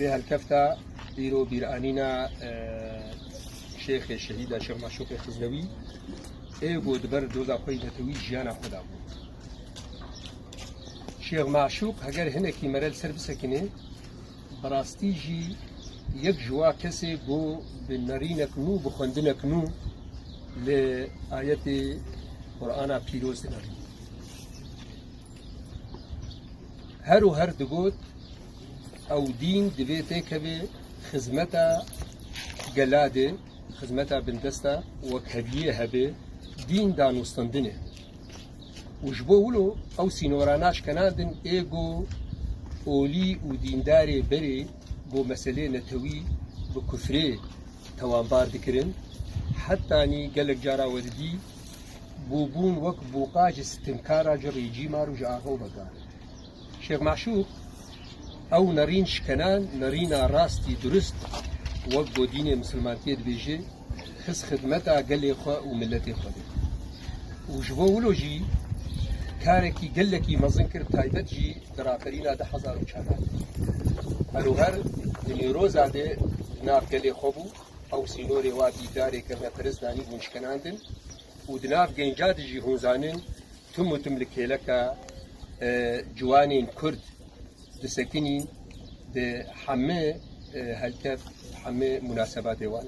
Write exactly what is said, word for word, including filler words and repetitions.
Vê helkefta îro bîranîna, e, Şêxê Şehîda Şêx Maşûqê Xiznewî ê ku di ber doza xwe yî netewî jiyana xwe da bû. Şêx Maşûq heger hinekî mere li ser bisekine, bi rastî jî yek ji wa kesê ku bi nerînek nû, bi xwendinek nû li ayetê Qur'ana pîroz dinerî. Her û her digot, ew dîn divê têkeve xizmeta gela de, xizmeta bindesta wekheviyê hebe, dîn danûstandin e. Û ji bo wilo ew sînora naşkenandin ê ku olî û dîndarê berê ku meselê netewî bi kufrê tewanbar dikirin, hetanî gelek cara we didî bûbûn wek bûqa ji sitimkara, ji rejîmar û ji axa û vekar. Şêx Maşûq ew nerîn şikenan, nerîna rastî durist, wek ku dînê misilmantiyê dibêje, xist xidmeta gelê xwe û miletê xwe de. Û ji bo wilo jî karekî gelekî mezin kir, taybet jî di raperîna du hezar û çar de. Her û her di Newroza de di nav gelê xwe bû, ew sînorê wa dîdarê kirneperest danîbûn şikenandin û di nav genca de jî hûn zanin, tim û tim li kêleka, e, ciwanên Kurd disekinîn di heme, e, helkef, heme munasebatê wan.